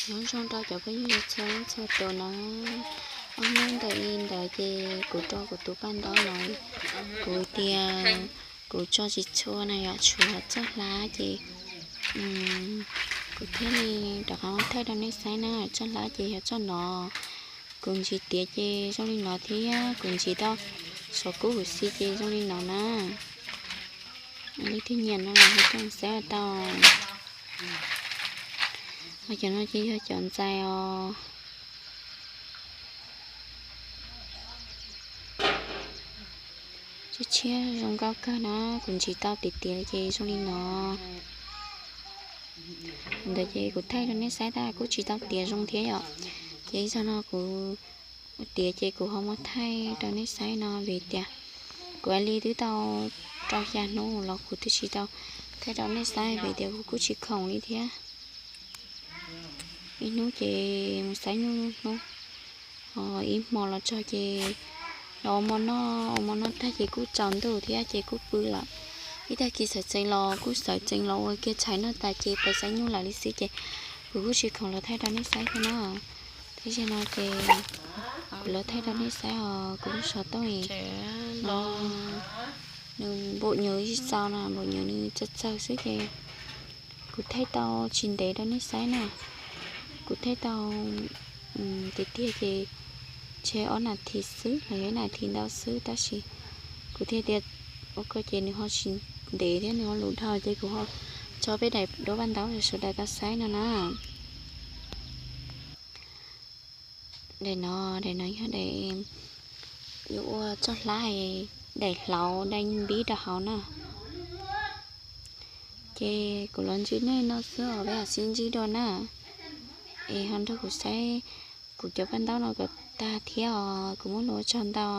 Nyob zoo rau cov phooj ywg txhua leej txhua tus na. Ob hnub ntawm li ntawd ces kuv rau kuv tus paj ntaub no, kuv tias kuv tso tsis tshua na, yog tshuav txoj hlab ces kuv thiaj li rov qab thaij rau nej saib na. Txoj hlab ces yog txoj no, kuv ntsis tiav ces zoo li no thiab kuv ntsis tau saum kub huv si ces zoo li no na. Leej twg nyiam no los ho coj saib tau. Ho cov no ces yog cov ntxais os. Tshiab tshiab zoo nkauj kawg na, kuv ntsis tau tiav tiav ces zoo li no. Ntawd ces kuv thaij rau nej saib tab kuj tsis tau tiav zoo thiab yom. Ces ib zaug no kuv tiav ces kuv ho muab thaij rau nej saib no vim tias kuv li twb tau rau xya hnub los kuv twb tsis tau thaij rau nej saib vim tias kuv kuj tsis khoom li thiab. Ib hnub ces mus xaiv nyuj hnub, ib hmo los txog ces los ua mov noj, ua mov noj tag ces kuj tsaus ntuj thiab ces kuj pw lawm. Ib tag kis sawv tsees los kuj sawv tsees los ua kiag tshais noj tas ces pais xaiv nyuj lawm li xwb ces kuv kuj tsis khoom los thaij rau nej saib thiab na. Thiab zaum no ces kuv los thaij rau nej saib os, kuv lub xov tooj no nws npaum nyuj ib txaus no, npaum nyuj nws txawg txawg xwb ces kuv thaij tau tsis ntev rau nej saib na. Kuv thaij tau tiag tiag ces tshe ob nas this xwb los yog ib nas this ntau xwb tab sis kuv thiaj tias ua ko ces nws ho tsis ntev thiab nws ho lus dhau ces kuv ho tso peb daim duab paj ntaub rau sawv daws tau saib no na. Daim no, daim no yog daim yuav ua txoj hlab, daim hlauv dai npib rau hauv na. Ces kuv los ntsib nej no xwb os, peb mam sib ntsib dua na. Es ho nrog kuv saib kuv cov paj ntaub no kom tag thiab os, kuv muab los ua tsaug ntau.